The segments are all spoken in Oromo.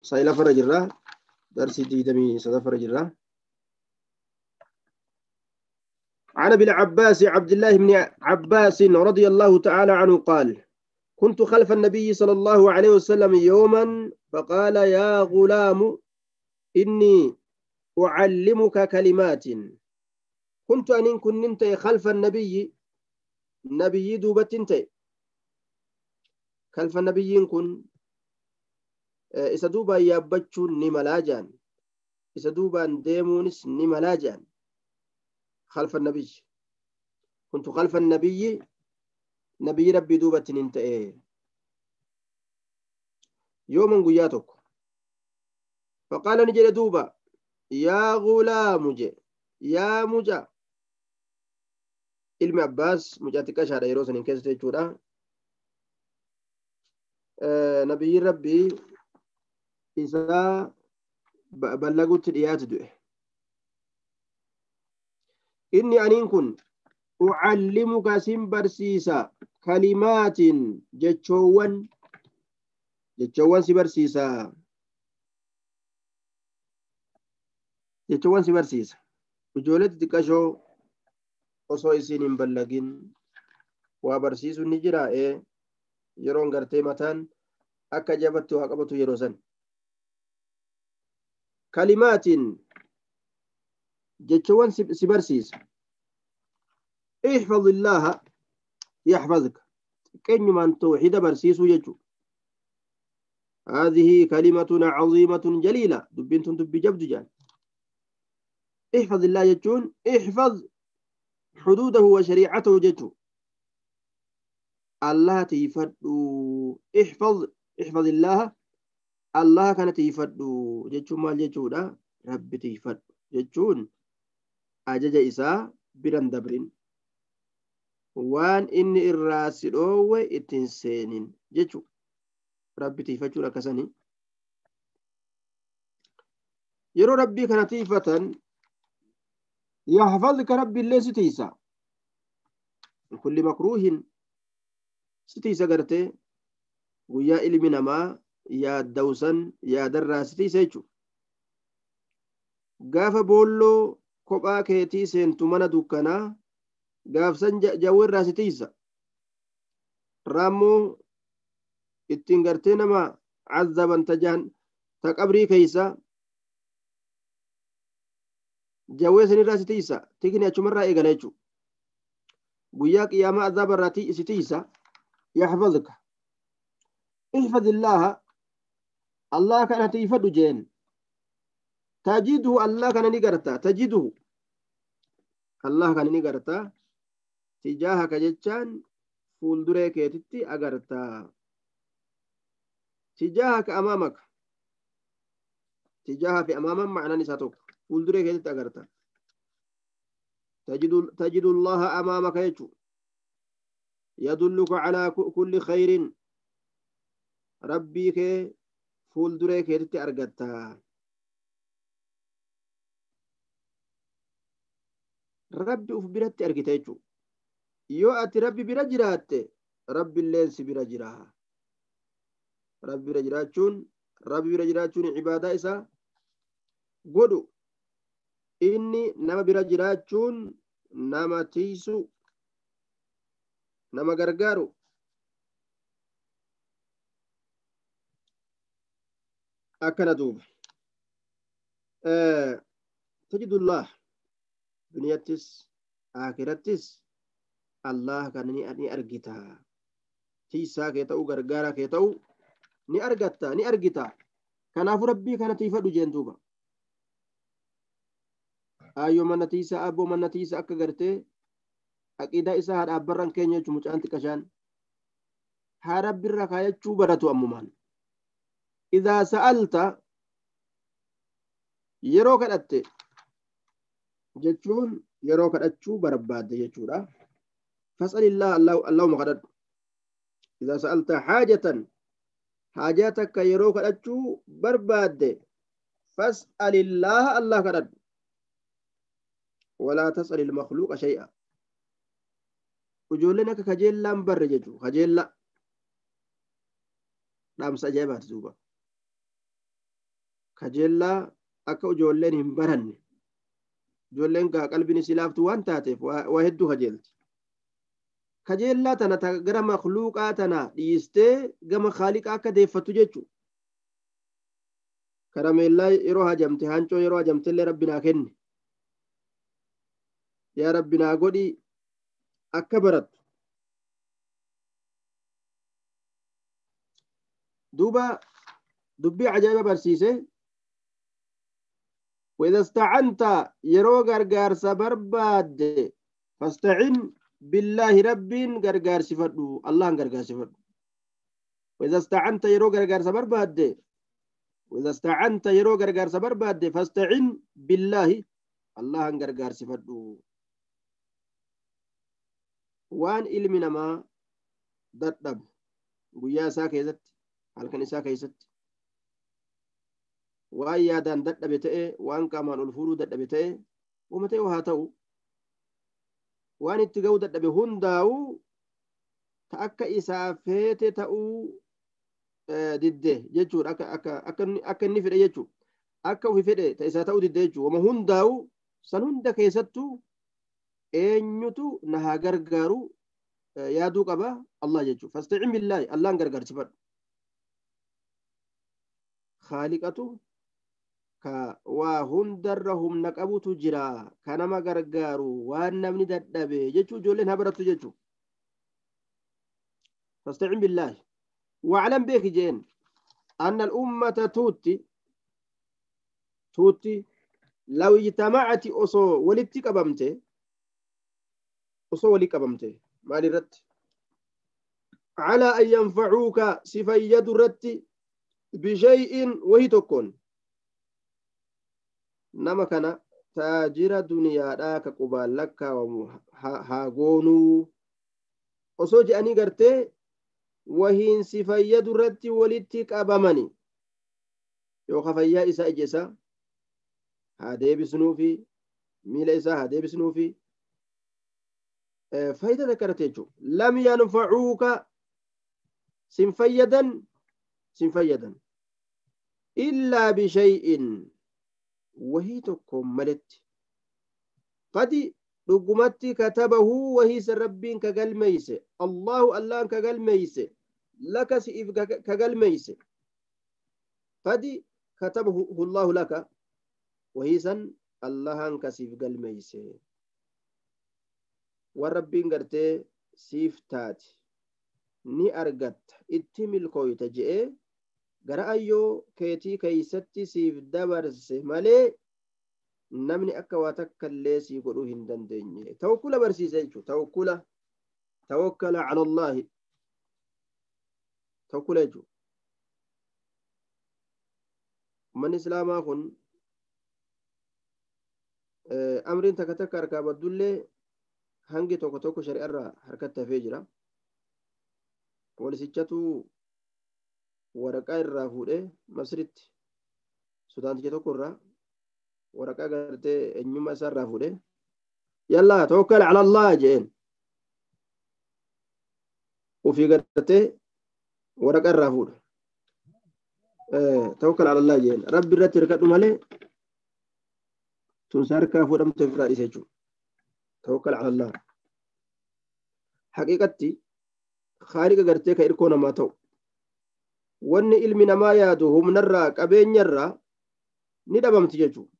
Saylaffarra jirra. Darsii 23ffarra jirra. عن ابن عباس عبد الله بن عباس رضي الله تعالى عنه قال: كنت خلف النبي صلى الله عليه وسلم يوما فقال: يا غلام إني أعلمك كلمات. كنت أن كنت خلف النبي نبي دوبت انت خلف النبي كن isa duubaan yaabbachuun ni malaa jaan, isa duubaan deemuunis ni malaa jaan. خلف النبي كنت خلف النبي نبي ربي دوبت انت يوما guyyaa tokko فقال ni jedhe duuba: يا غلام je yaa mucaa. Ilmi Abbaas mucaa xiqqashaadha yeroo saniin keessa jechuudha. Nabiyyiin Rabbii isaa ballagutti dhiyaate du'e. Inni aniin kun ucallimuka sin barsiisa kalimaatin jechoowwan si barsiisa jechoowwan si barsiisa. Ijoollee xixiqqashoo osoo isin hin ballagin waa barsiisuun ni jira. Yeroon gartee mataan akka jabatti waa qabatu yeroo san. Kalimaatiin jechoowwan si barsiisa. احفظ الله يحفظك. xiqqeenyumaan tawxiida barsiisuu jechuudha. هذه كلمة عظيمة جليلة. dubbiin tun dubbii jabdu jaan. احفظ الله jechuun احفظ حدوده وشريعته jechuudha. الله tiifadhu. احفظ احفظ الله الله kana tiifadhu jechuun maal jechuudha? Rabbi tiifadhu jechuun ajaja isaa biran dabrin, waan inni irraa si dhoowwe ittiin seenin jechuudha. Rabbi tiifachuun akkasanii. Yeroo Rabbii kana tiifatan يحفظك ربي illee si tiisa. kulli makruuhin si tiisa gartee guyyaa ilmi namaa yaaddawsan yaadarraa si tiisa jechuudha. Gaafa boolloo kophaa keetii seentu mana dukkanaa gaafsan jawweerraa si tiisa. Raammoo ittiin gartee nama cazaban tajaan ta qabrii keeysa jawwee sanirraa si tiisa. Tikni achumarraa eegala jechuudha. Guyyaa qiyaamaa azaabarraa si tiisa. يحفظك احفظ الله الله kana tiifadhu jeen. تجده الله kana ni garta. تجده الله kana ni garta. تجاهك jechaan fuulduree keetitti agarta. تجاهك أمامك. تجاهك fi أماما معنaan isaa tokko. Fuulduree keetitti agarta. تجد الله أمامك jechuudha. يدلك على كل خير. Rabbii kee fuulduree keetitti argatta. Rabbi uf biratti argita jechuudha. Yoo ati Rabbi bira jiraatte Rabbi illeen si bira jira. Rabbi bira jiraachuun Rabbi bira jiraachuun ibaadaa isaa godhu. Inni nama bira jiraachuun nama tiisu, nama gargaaru. Akkana duuba. تجد الله duniyattis aakirattis Allah kana ni argita. Tiisaa kee ta'uu gargaaraa kee ta'uu ni argatta ni argita. Kanaafuu Rabbii kana tiifadhu jeen duuba. Aayyoo mana tiisaa abboo mana tiisaa akka gartee aqiidaa isaa haadha abbarran keenya jechuun mucaan xiqqashaan haa Rabbirra kaayachuu baratu ammumaan. إذا سألت yeroo kadhatte jechuun yeroo kadhachuu barbaadde jechuudha. فاسأل الله اللهم kadhadhu. إذا سألت حاجة haajaa takka yeroo kadhachuu barbaadde فاسأل الله الله kadhadhu. ولا تسأل المخلوق شيئا. Ijoolleen akka kajeellaan barre jechuudha. Kajeella dhaamsa ajaa'ibaati duuba. Kajeellaa akka ijoolleen hin baranne. Ijoolleen gaa qalbiin isii laaftuu waan taateef waa hedduu kajeelti. Kajeellaa tana gara makluuqaa tana dhiistee gama khaaliqaa akka deeffattu jechuudha. Karameellaa yeroo hajamte hancoo yeroo hajamte illee rabbi naa kenne. Yaa rabbi naa godhi akka barattu. Duuba dubbii ajaa'iba barsiise. وإذا استعنت yeroo gargaarsa barbaadde فاستعن بالله rabbiin gargaarsifadhu Allahan gargaarsifadhu. وإذا استعنت yeroo gargaarsa barbaadde وإذا استعنت yeroo gargaarsa barbaadde فاستعن بالله Allahan gargaarsifadhu. Waan ilmi namaa dadhabu guyyaa isaa keessatti halkan isaa keessatti waan yaadaan dadhabe ta'e waan qaamaan ol fuudhuu dadhabe ta'e uuma ta'e haa ta'u waan itti ga'uu dadhabe hundaa'u ta akka isaa feete ta'uu didde jechuudha. Akka inni fedhe jechuudha. Akka ofi fedhe ta isaa ta'uu didde jechuudha. Wama hundaa'u san hunda keessattuu eenyutu na haa gargaaru yaaduu qaba Allah jechuudha. Fasta'in billaahi Allahan gargaarsifadhu. Khaaliqatu ka waa hundarra humna qabutu jira ka nama gargaaru waan namni dadhabe jechuu ijoolleen haa barattu jechuu. Fasta'in billaahi wa'alam beeki jeen anna al-ummata tuutti law ijtamacati osoo walitti qabamte maal irratti calaa an yanfacuuka si fayyadu irratti bishay'in wahi tokkoon nama kana taajira duniyaadhaa ka qubaan lakkaawamu haa goonuu osoo je'anii gartee wahiin si fayyadu irratti walitti qabamani yookaan fayyaa isaa ija isaa haa deebisnuufi miila isaa haa deebisnuufi faayidaa takka irratti jechuudha. Lam yanfacuuka sin fayyadan illaa bishay'in wahii tokkoon maletti qadi dhugumatti katabahu wahii san rabbiin ka galmeeyse Allahu Allahan ka galmeeyse laka si'iif ka galmeeyse qadi katabahu Allahu laka wahii san Allahan ka siif galmeeyse waan rabbiin gartee siif taate ni argatta itti milkooyta je'ee gara ayyoo keetii keeysatti siif dabarse malee namni akka waa takka illee sii godhuu hin dandeenye. Tawakkula barsiise jechuudha. Tawakkula tawakkala cala Allaahi tawakkula jechuudha. Ummanni Islaamaa kun amriin takka takka harkaa baddullee hangi tokko tokko shari'arraa harkatti hafee jira. Poolisichatu waraqaa irraa fuudhee Masritti Sudaanticha tokko irraa waraqaa gartee eenyummaa isaa irraa fuudhee yallaa tawakkal cala Allah jeen ofii gartee waraqaa irraa fuudha. Tawakkal cala Allah jeen rabbi irratti hirkadhu malee tun harkaa fuudhamte ofirraa dhiise jechuudha. Tawakkal cala Allah haqiiqatti khaaliqa gartee ka hirkoo namaa ta'u wanni ilmi namaa yaadu humnarraa qabeenyarraa ni dhabamti jechuudha.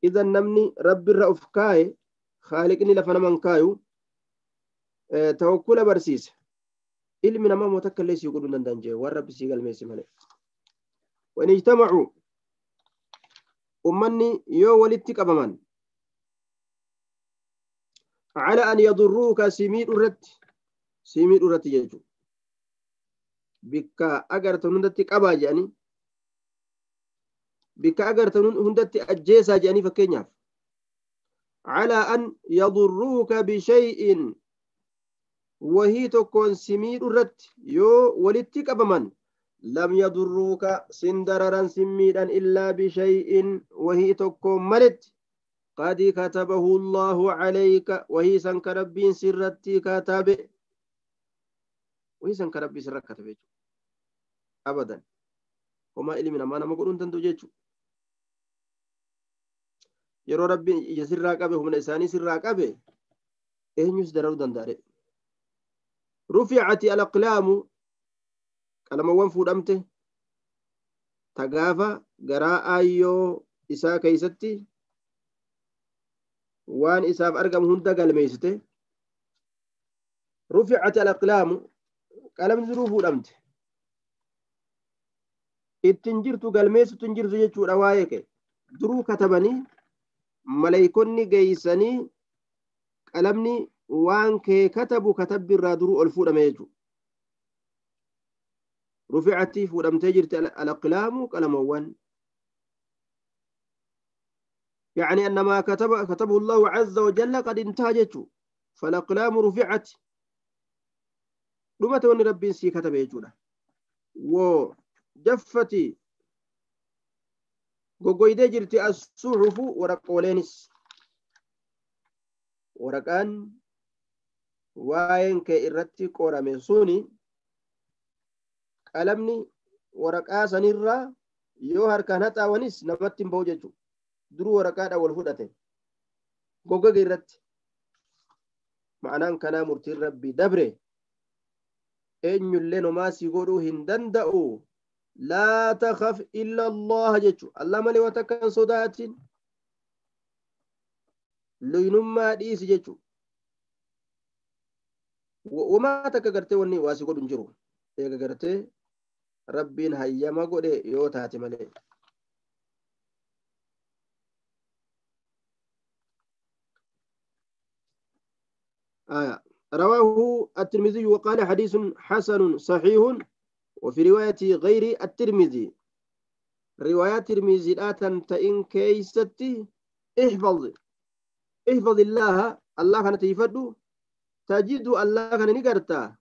Idan namni rabbirra of kaaye khaaliqni lafa naman kaayu tawakkula barsiise. Ilmi namaa moo takka illee sii godhuu hin danda'an jee waan rabbi sii galmeesse malee. Wa in ijtamacuu ummanni yoo walitti qabaman cala an yadurruuka si miidhu irratti jechuudha. Bikka agartan hundatti qabaa jedhanii bikka agartan hundatti ajjeesaa jedhanii fakkeenyaaf calaa an yadurruuka bishay'in wahii tokkoon si miidhu irratti yoo walitti qabaman lam yadurruuka sin dararan sin miidhan illaa bishay'in wahii tokkoon maletti qad katabahu Allahu calayka wahii san ka rabbiin sirratti katabe wahii san ka rabbii sirra katabe jechuudha. Abadan Homaa ilmi namaa nama godhuu hin danda'u jechuudha. Yeroo rabbiin ija sirraa qabe humna isaanii sirraa qabe eenyus dararuu danda'a. Rufi'ati al-aqlaamu qalamawwan fuudhamte tagaafa garaa aayyoo isaa keeysatti waan isaaf argamu hunda galmeessite. Rufi'ati al-aqlaamu qalamni duruu fuudhamte ittiin jirtu galmeessitu hin jirtu jechuudha. Waa'ee kee duruu katabanii maleeykonni geeysanii qalamni waan kee katabu katabbi irraa duruu ol fuudhame jechuudha. Rufi'ati fuudhamtee jirti al-aqlaamu qalamawwan. يعني أن ما كتبه الله عز وجل قد انتهى جتو فالأقلام رفعت لما توني ربي سي كتب يجودا وجفتي غوغويدي جرتي الصحف ورقولينس ورقان واين كإرتي قرامي سوني قلمني ورقا سنيرا yoo harkaan haxaawanis namatti hin bahu jechuudha. Duruu waraqaadha wal fudhate goggoge irratti. Ma'anaan kanaa murtiin rabbii dabre eenyullee nomaa si godhuu hin danda'u. Laa takhaf illa Allah jechuudha. Allah malee waan takka hin sodaatin. Luynummaa dhiisi jechuudha. Wamaa takka gartee wanni waa si godhu hin jiru. Eega gartee rabbiin hayyama godhe yoo taate malee. آية رواه الترمذي وقال حديث حسن صحيح. وفي رواية غير الترمذي رواية الترمذي لا تنتئن كيستي احفظ احفظ الله الله كان تيفدو تجد الله كان نقرتا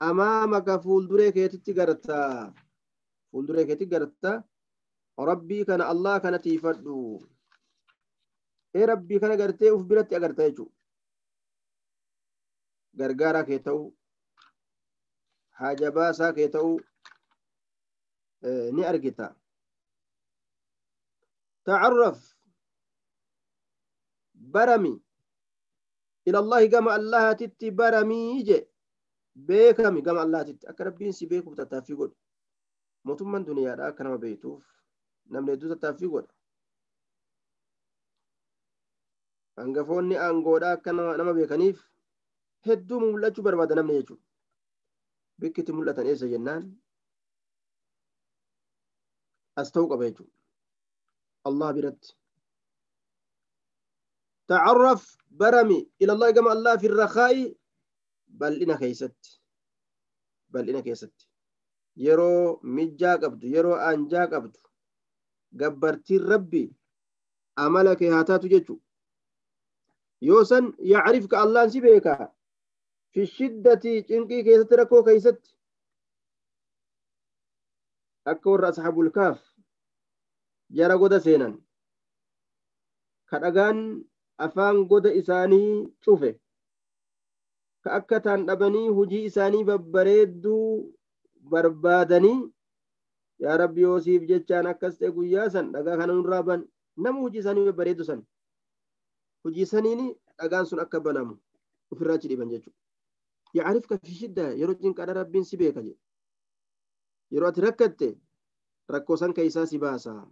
أمامك فولدري كيتي قرتا فولدري كيتي قرتا ربي كان الله كان تيفدو اي ربي كان قرتي وفبرتي أقرتا يجو gargaaraa kee ta'uu haaja baasaa kee ta'uu ni argita. Ta'arraf barami ila Allahi gama Allahatitti baramii je beekami gama Allahatitti akka rabbiin si beekuuf tattaaffii godhu. Mootummaan duniyaadha akka nama beektuuf namni hedduu tattaaffii godha. Hangafoonni aangoodha akka nama beekaniif hedduu mul'achuu barbaada namni jechuudha. Bakki itti mul'atan eessa jennaan as ta'uu qaba jechuudha. Allah biratti. Ta'arraf barami ila Allah gama Allah fi rakhaa'i bal'ina keessatti. Bal'ina keessatti. Yeroo mijjaa qabdu, yeroo anjaa qabdu gabbartiin rabbi amala kee haa taatu jechuudha. Yoo san yacrifka Allahan si beekaa. في الشدة cinqii keessatti rakkoo keessatti akka warra asxaabul kaaf jara goda seenan ka dhagaan afaan goda isaanii cufe ka akka taan dhabanii hujii isaanii babbareedduu barbaadanii yaa rabbi yoosiif jechaan akkas ta'e guyyaa san dhagaa kana nurraa ban nama hujii isaanii babbareeddu san hujii saniini dhagaan sun akka banamu ofirraa achi dhiiban jechuudha. يعرفك في شدة yeroo cinqaadha rabbiin si beeka jedhe. Yeroo ati rakkatte rakkoo san keessaa si baasa.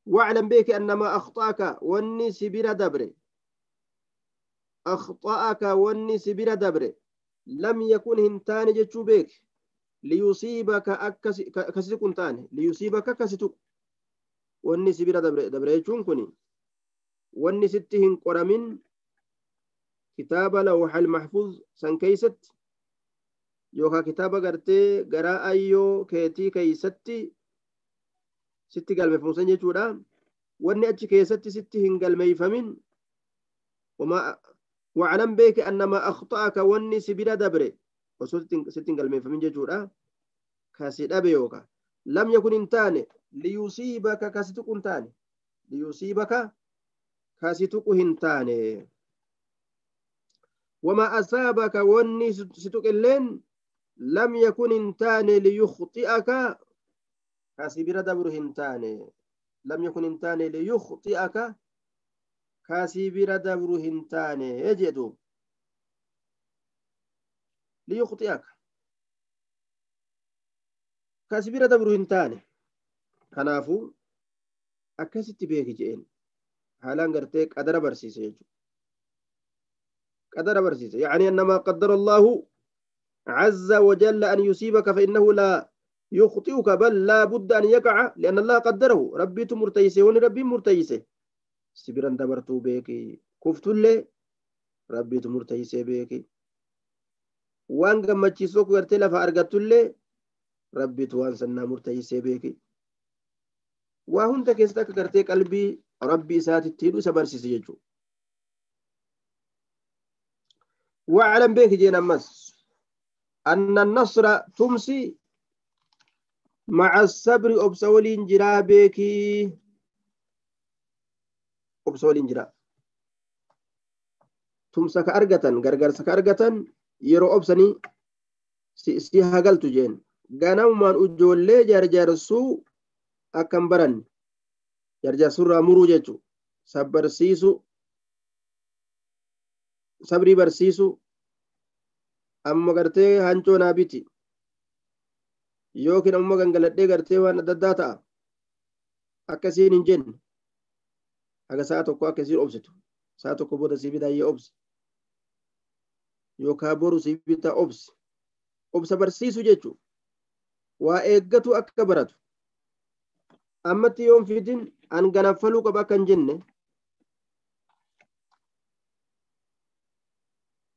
واعلم بك أن ما أخطأك واني سبير دبر أخطأك واني سبير دبر لم يكن هنتان جتشو بك ليصيبك أكسي تاني ليصيبك كسيتك واني سبير دبر دبر جتشون كني واني ستهن قرمين كتاب لوح المحفوظ سن كيست يوكا كتاب غرتي غرا أيو كيتي كيستي sitti galmeeffamu san jechuudha. Wanni achi keessatti sitti hin galmeeffamin wa'alam beeki annama akhta'aka wanni si bira dabre osoo sitti hin galmeeffamin jechuudha. Kasi dhabe yooka lam yakun hin taane liyusiibaka kasi tuqu hin taane liyusiibaka kasi tuqu hin taane wama asaabaka wanni si tuqilleen lam yakun hin taane liyukhti'aka Ka si bira dabru hin taane. Lam yakun hin taane liyukhxi'aka ka si bira dabru hin taane jee duuba. Liyukhxi'aka ka si bira dabru hin taane. Kanaafuu akkasitti beeki je'een. Haalaan gartee qadara barsiise jechuudha. Qadara barsiise. يعني أنما قدر الله عز وجل أن يصيبك فإنه لا يخطئك بل لا بد أن يقع لأن الله قدره. ربي مرتيسه وني ربي مرتيسه. سبرا دبرتو بيكي كفتله ربي مرتيسه بيكي. وان gammachiisoo gartee lafa argattullee rabbitu waan sannaa murteessee beeki. Waa hunda keessatti akka gartee qalbii rabbii isaatitti hidhu isa barsiise jechuudha. واعلم بك جين أمس أن النصر تمسي مع الصبر أبسولين جرا بك أبسولين جرا تمسك أرجة غرغر سك أرجة يرو أبسني سي هاجلت جين غنم أجولي جرجرسو أكم برن جرجرسو رامرو جتو سبرسيسو sabrii barsiisu amma gartee hancoo naa biti yookiin ammoo gangaladhee gartee waan adda addaa ta'a akkasiin hin jenne haga sa'a tokko akkasiin obsitu sa'a tokko booda sii bitaa yoo obsi yookaan boru sii bitaa obsi obsa barsiisu jechuun waa eeggatu akka baratu ammatti yoon fidin an ganaffaluu qaba akka hin jenne.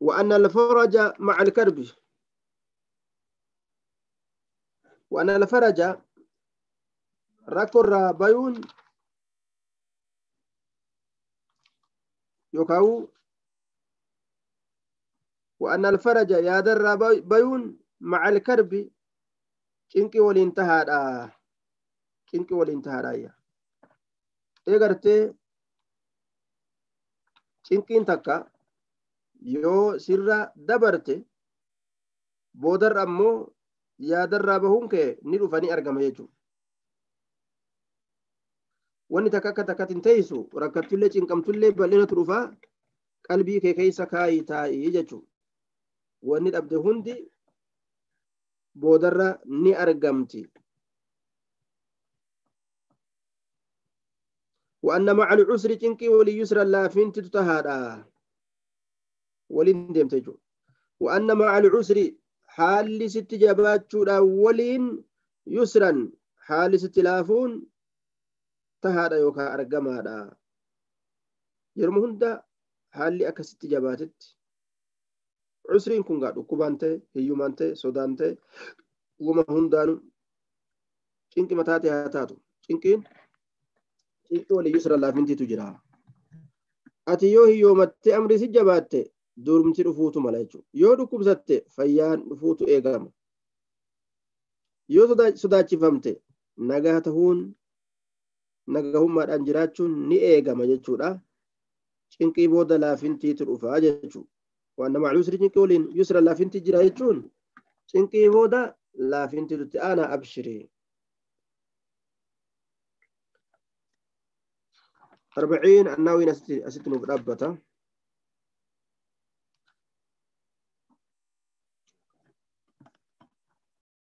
وأن الفرج مع الكرب وأن الفرج ركر بيون يكاو وأن الفرج يا در بيون مع الكرب كنك والانتهاء كنك والانتهاء إيغرتي كنكين تكا yoo sirra dabarte boodarra ammoo yaadarraa bahuun kee ni dhufanii argama jechuudha. Wanni takka akka takkatti hin teessu rakkattullee cinqamtullee bal'inatu dhufaa qalbii kee keessa kaayii taa'ii jechuudha. Wanni dhabde hundi boodarra ni argamti. وأن مع العسر cinqii walii yusra laafinti tahaadha. ولين ديمت jechuudha. وأن مع العسر حال ست جباتشودا ولين يسرا حال ست لافون تهادا يوكا أرقمادا yeroo hunda haalli akka sitti jabaatetti cusriin kun gaa dhukkubaan ta'e hiyyumaan ta'e sodaan ta'e wama hundaanu cinqi mataa ta'e haa taatu cinqiin cinqii walii yusra laafintiitu jira. Ati yoo hiyyoomattee amri si jabaatte durumti dhufuutu mala jechuudha. Yoo dhukkubsatte fayyaan dhufuutu eegama. Yoo sodaachifamte nagaa tahuun nagahummaadhaan jiraachuun ni eegama jechuudha. Cinqii booda laafintiitu dhufaa jechuudha. Waan nama cusri cinqii waliin yusra laafintii jira jechuun cinqii booda laafintiitu aanaa abshirii. 40 الناوي أستنو بدبته.